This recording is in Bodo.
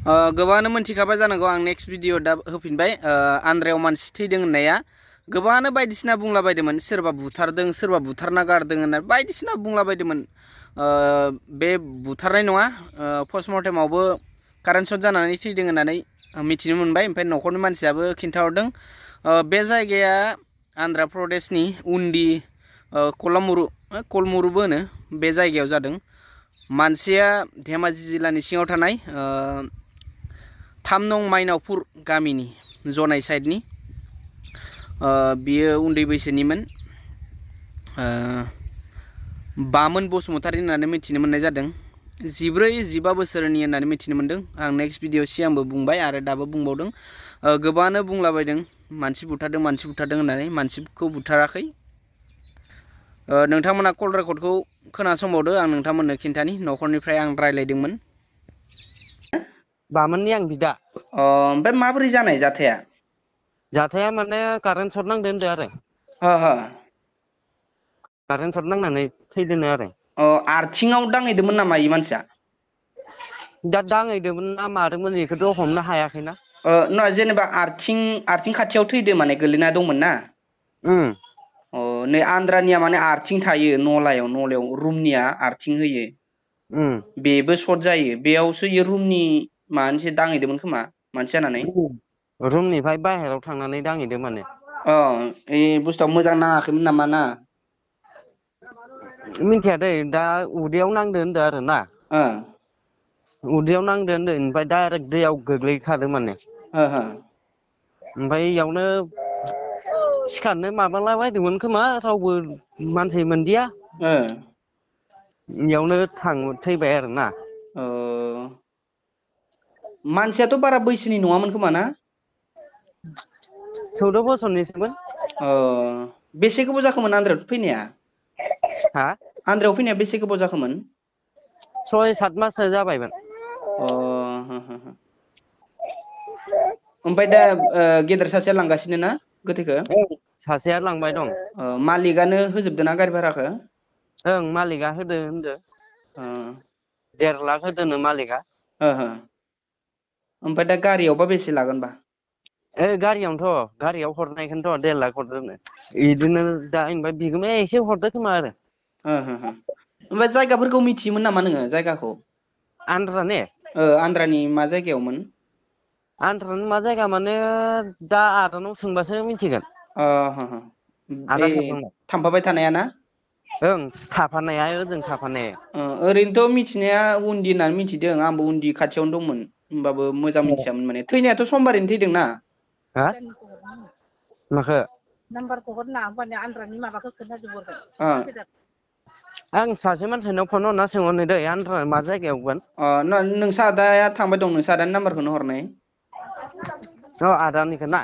गोबाङानो मोनथिखाबाय जानांगौ आं नेक्स्ट भिडिअ दा होफिनबाय आन्द्रायाव मानसि थैदों होननाया गोबाङानो बायदिसिना बुंलाबायदोंमोन सोरबा बुथारदों सोरबा बुथारना गारदों होनना बायदिसिना बुंलाबायदोंमोन बे बुथारनाय नङा पस्टमर्टेमावबो कारेन्ट शट जानानै थैदों होननानै मिथिनो मोनबाय ओमफ्राय न'खरनि मानसियाबो खिन्थाहरदों बे जायगाया आन्ध्र प्रदेशनि उन्डी कलमुरुबो होनो बे जायगायाव जादों मानसिया धेमाजि जिल्लानि सिङाव थानाय 3 नं माइनावपुर गामिनि जनाय साइडनि बियो उन्दै बैसोनिमोन बामोन बसुमतारी होननानै मिथिनो मोननाय जादों 14-15 बोसोरनि होननानै मिथिनो मोनदों आं नेक्स्ट भिडिअ सिगांबो बुंबाय आरो दाबो बुंबावदों गोबाङानो बुंलाबायदों मानसि बुथारदों होननानै मानसिखौ बुथाराखै नोंथांमोना कल रेकर्डखौ खोनासंबावदो आं नोंथांमोननो खिन्थानि न'खरनिफ्राय आं रायलायदोंमोन बामोननि आं बिदा ओमफ्राय माबोरै जानाय जाथाया माने कारेन्ट शट नांदो होनदो आरो कारेन्ट शट नांनानै थैदोनो आरो आथिङाव दांहैदोंमोन नामा इ मानसिया दा दांहैदोंमोन ना मादोंमोन बेखौथ' हमनो हायाखैना नङा जेनेबा आथिं खाथियाव थैदो माने गोलैना दंमोन ना नै आन्द्रानिया माने आथिं थायो नलायाव रुमनिया आथिं होयो बेबो सर्ट जायो बेयावसो इयो रुमनि मानसि दांहैदोंमोन खोमा मानसि जानानै रुमनिफ्राय बाहेरायाव थांनानै दांहैदों माने ए बुस्थुआ मोजां नाङाखैमोन नामा ना मिथिया दै दा उदैयाव नांदो होनदो आरो ना उदैयाव नांदो होनदो ओमफ्राय डाइरेक्ट दैयाव गोग्लैखादो माने ओमफ्राय इयावनो सिखारनो माबालाबायदोंमोन खोमा रावबो मानसि मोनदिया इयावनो थैबाय आरो ना मानसियाथ' बारा बैसोनि नङामोन खोमा ना 14 बोसोरनिसोमोन बेसे गोबाव जाखोमोन आन्द्रायाव फैनाया आन्द्रायाव फैनाया बेसे गोबाव जाखोमोन 6-7 माससो जाबायमोन ओमफ्राय दा गेदेर सासेया लांगासिनो ना गोथैखो सासेया लांबाय दं मालिकआनो होजोबदों ना गारि भाराखौ ओं मालिकआ होदो होनदो 1.5 लाख होदोनो मालिकआ ओमफ्राय दा गारियावबा बेसे लागोनबा गारियाव हरनायखौनोथ' 1.5 लाख हरदोनो इदिनो दा ओमफ्राय बिगोमाया एसे हरदो खोमा आरो ओमफ्राय जायगाफोरखौ मिथियोमोन नामा नोङो जायगाखौ आन्द्रानि मा जायगायावमोन आन्द्रानि मा जायगा माने दा आदानाव सोंबासो मिथिगोन आदा थांदोंमोन थांफाबाय थानाया ना ओं थाफानाया ओजों थाफानाया ओरैनोथ' मिथिनाया उन्दी होननानै मिथिदों आंबो उन्दी खाथियावनो दंमोन होमबाबो मोजां मिथियामोन माने थैनायाथ' समबारैनो थैदोंना माखो नाम्बारखौ हरना होमबानो आन्द्रानि माबाखौ खोन्थाजोबहरगोन आं सासे मानसिनाव फन हरना सोंहरनो दै आन्द्रा मा जायगायावमोन नोंसा आदाया थांबाय दं नोंसा आदानि नाम्बारखौनो हरनाय आदानिखौ ना